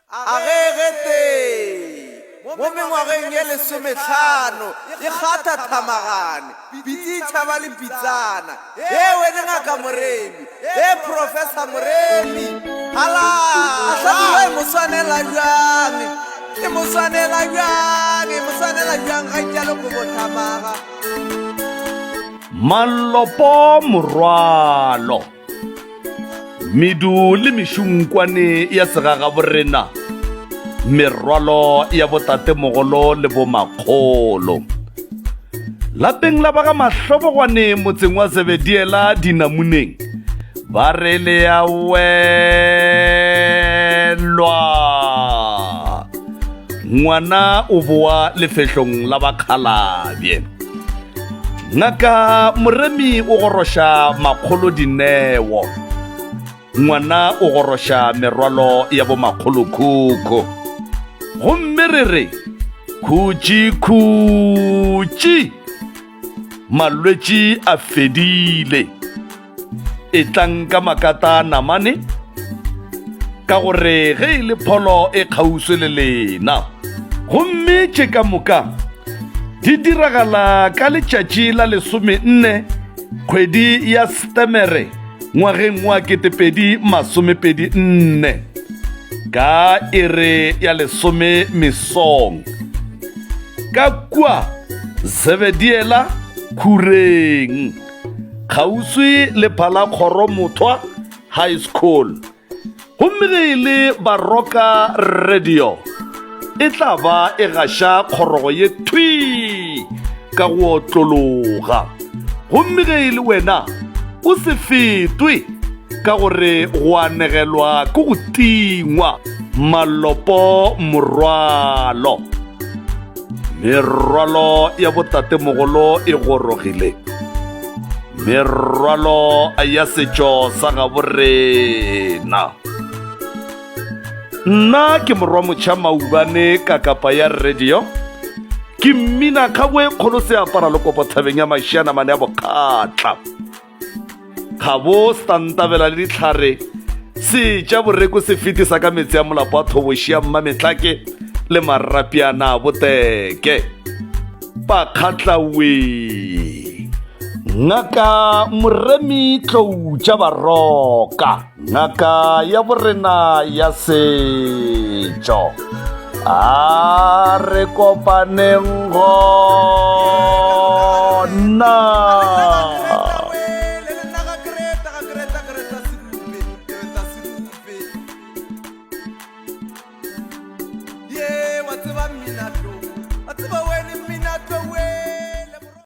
A ge ge tee mo mengwageng ye lesomehlano e kgatha thamagane, pitsi e tšhaba le pitsana. Hee wene Ngaka Moremi, hee Professor Moremi, halala! Hlabirwa e mo swanela bjang, e mo swanela bjang, e mo swanela bjang ga itšalo kobo thamaga. Malopo morwalo. Medu le mešunkwane ya segagaborena, merwalo ya botatemogolo le bomakgolo. Lapeng la ba ga Mahlobogwane motseng wa Zebediela dinamuneng, ba re le ya welwa. Ngwana o boa lefehlong la bakgalabje. Ngaka Moremi o goroša makgolo dineo. Ngwana o goroša merwalo ya bomakgolokhukhu. Gomme re re, khutši khutši! Malwetši a fedile. Etlang ka makata namane, ka gore ge e le pholo e kgauswi le lena. Gomme tše ka moka di diragala ka letšatši la lesomenne kgwedi ya Setemere ngwageng wa 2024 ka iri ya lesome mesong ka kua Zebediela Khureng. Kgauswi le Phalakgoro Mothwa High School. Gomme ge e le Baroka Radio e tla ba e gaša kgorogo ye thwii ka go otlologa. Gomme ge e le wena o se fetwe ka gore go anegelwa ke go tingwa malopo morwalo. Merwalo ya botatemogolo e gorogile. Merwalo ya setšo sa gabo rena. Nna ke morwa motšha maubane ka kapa ya radio. Ke mmina kgabo e kgolo seapara lokopo thabeng ya mašianamane ya bokgatla. Kgabo stantabela le dihlare se tša boreko se fetisa ka metse ya molapo wa thoboši ya mmametlake le marapiana a boteke. Pakgatla wee! Ngaka Moremi Tlou tša Baroka. Ngaka ya borena ya setšo. A re kopaneng gona. Ye wa tseba mmina tlo.